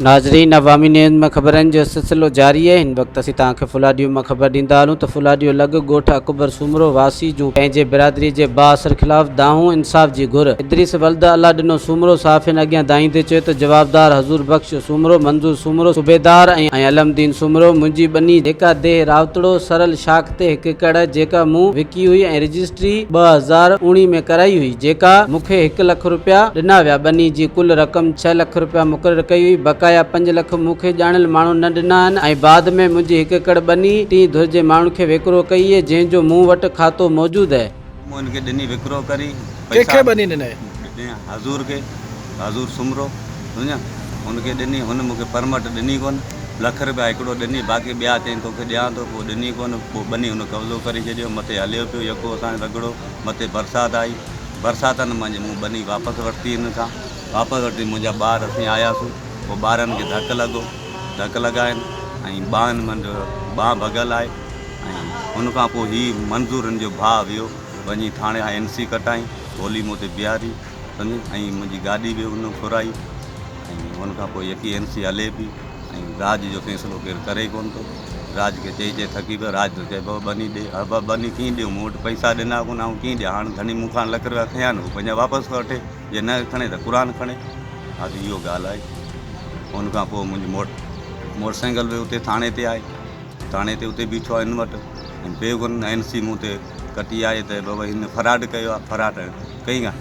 ناظرين عوامي نيوز ۾ خبرن جو سلسلو جاري آهي هن وقت اسين توهان کي ڦلاڏيو مان خبر ڏيندا هلون ته ڦلاڏيو لڳ ڳوٺ اڪبر سومرو واسي جون پنهنجي برادري جي بااثر خلاف دانهون انصاف جي گهر ادريس ولد الله ڏنو سومرو صحافين اڳيان دانهيندي چيو ته جوابدار حضور بخش سومرو منظور سومرو صوبيدار ۽ علم الدين سومرو منهنجي ٻني جيڪا ديهه راوتڙو سرل شاخ تي هڪ ايڪڙ جيڪا مون وڪي هئي ۽ رجسٽري 2019 ۾ ڪرائي هئي جيڪا مون کي هڪ لک رپيا ڏنا ويا ٻني جي ڪل رقم ڇهه لک رپيا مقرر ڪئي هئي بقايا پنج لک مون کي ڄاڻيل ماڻهن نه ڏنا آهن ۽ بعد ۾ منهنجي هڪ ايڪڙ ٻني ٽين ڌر جي ماڻهن کي وڪرو ڪئي اهي جنهن جو مون وٽ کاتو موجود اهي. مون هن کي ڏني وڪرو ڪري ڪنهن کي ٻني ڏنئي؟ ڏني حضور کي حضور سومرو سمجهيا هن کي ڏني هن مون کي پرمٽ ڏني ڪونه لک رپيا هڪڙو ڏني باقي ٻيا چئين توکي ڏيان ٿو پوء ڏني ڪونه پوء ٻني هن قبضو ڪري ڇڏيو مٿي هليو پيو يڪو اسان جو رڳڙو مٿي برسات آئي برساتن منجهه مون ٻني واپس ورتي هن کان واپس ورتي منهنجا ٻار اسين آياسون پوء ٻارن کي ڌڪ لڳو ڌڪ لڳا آهن ۽ ٻانهن منجهه ٻانهن ڀڳل آهي ۽ ان کان پوء هي منظور هن جو ڀاء ويو وڃي ٿاڻي کان اين سي ڪٽائين گولي مون تي بيهاري سمجهين ۽ منهنجي گاڏي به هن ڦرائي ۽ ان کان پوء يڪي اين سي هلي پئي ۽ راڄ جو فيصلو ڪير ڪري ڪونه ٿو راڄ کي چئي چئي ٿڪي پيو راڄ ٿو چئي بابا ٻني ڏي ها بابا ٻني ڪيئن ڏيون مون وٽ پئسا ڏنا ڪونه آئون ڪيئن ڏيان هاڻ ڌڻي مون کان لک رپيا کنيا آهن هو پنهنجا واپس وٺي جي نه کڻي ته قرآن کڻي ها ته اهو ڳالهه آهي ان کان پوء منهنجي موٽر سائيڪل به اتي ٿاڻي تي آهي ٿاڻي تي اتي بيٺو آهي هن وٽ ۽ بي گن اين سي مون تي ڪٽي آهي ته بابا هن فراڊ ڪيو آهي فراڊ ڪئي ڪا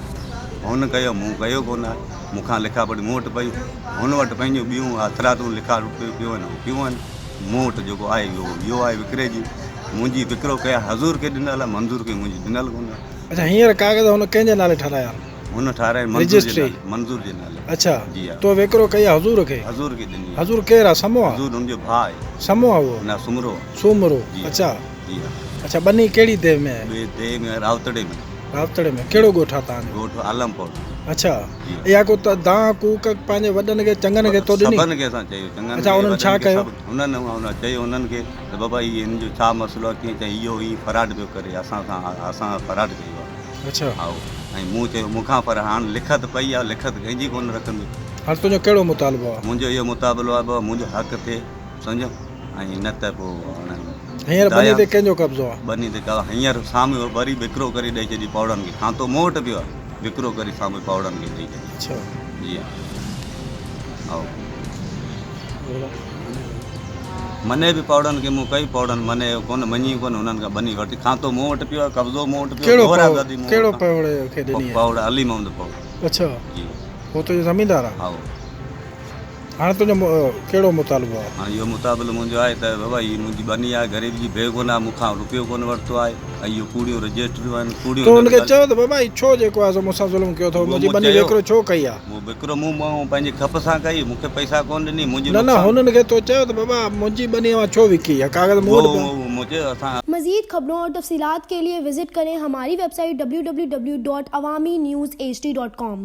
هن ڪيو مون ڪيو ڪونه آهي مون کان لکا پڙهي مون وٽ پئي هن وٽ پنهنجون ٻيون هٿرادو لکا پيون آهن پيون آهن مون وٽ جيڪو آهي اهو اهو آهي وڪري جي منهنجي وڪرو ڪيا حضور کي ڏنل آهي منظور کي منهنجي ڏنل ڪونه آهي. اڇا هينئر ڪاغذ هن ڪنهن جي نالي ٺهرايا آهن؟ هن ٺهرائي منظور جي نالي منظور جي نالي. اڇا جي ها. تو وڪرو ڪئي آ حضور کي؟ حضور کي ڏني آ. حضور ڪير آ سمو آ؟ حضور هن جو ڀاء آهي. سمو آ اهو؟ نه سومرو آ. سومرو جي ها. اڇا. جي ها. اڇا ٻني ڪهڙي ديهه ۾ آهي؟ ٻي ديهه ۾ راوتڙي ۾. راوتڙي ۾ ڪهڙو ڳوٺ آ توهان جو؟ ڳوٺ عالم پور. اڇا جي ها. اها ڪو دانهن ڪوڪ پنهنجي وڏن کي چڱن کي تو ڏني؟ سڀن کي اسان چيو چڱن اڇا کي انهن وڏن ڇا کي ڪيو؟ سڀ انهن هن چيو انهن کي ته بابا هي هن جو ڇا مسئلو آ ڪيئن چئي اهو هي فراڊ پيو ڪري اسان سان اسان فراڊ ڪيو آ. اڇا. هائو ۽ مون چيو مون کان پر هاڻ لکت پئي آ لکت ڪنهن جي ڪونه رکندس. هاڻ تنهنجو ڪهڙو مطالبو آ؟ منهنجو اهو مطالبو آ بابا منهنجو حق ٿئي سمجهيو ۽ نه ته پوء هاڻ هينئر ٻني تي ڪنهن جو قبضو آ؟ ٻني تي قبضو هينئر سامهون وري وڪرو ڪري ڏئي ڇڏي پوڙهن کي کانتو مون وٽ پيو آ وڪرو ڪري سامهون پوڙهن کي ڏئي ڇڏي. اڇا. جي ها هائو. مني به پوڙهن کي مون ڪئي پوڙهن مني ڪونه مڃي ڪونه انهن کان ٻني وٺي کانتو مون وٽ پيو آهي قبضو مون وٽ پيو ڪهڙو گورا پوڙ زادي مون ڪهڙو وٽ پوڙهي کي ڏني آهي؟ پوڙهه علي محمد پوڙهه. اڇا جي. هو تنهنجو زميندار آهي؟ هائو. هاڻي تنهنجو ڪهڙو مطالبو آهي؟ هاڻي اهو مطالبو منهنجو آهي ته بابا هي منهنجي ٻني آهي غريب جي بيگناهه مون کان روپيو ڪونه ورتو آهي ۽ اهو ڪوڙيون رجسٽريون آهن ڪوڙيون تو هن کي چيو ته بابا هي ڇو جيڪو آهي سو مون سان ظلم ڪيو اٿو منهنجي ٻني وڪرو ڇو ڪئي آهي؟ مون وڪرو مون پنهنجي کپ سان ڪئي مون کي پئسا ڪونه ڏني منهنجي نه نه هنن کي تو چيو ته بابا منهنجي ٻني اوهان ڇو وڪي آهي ڪاغذ مون وٽ پيا آهن. مون چيو اسان. مزيد خبرون اور تفصيلات کے لئے وزٽ کریں ہماری web site www.awamiNewsHD.com.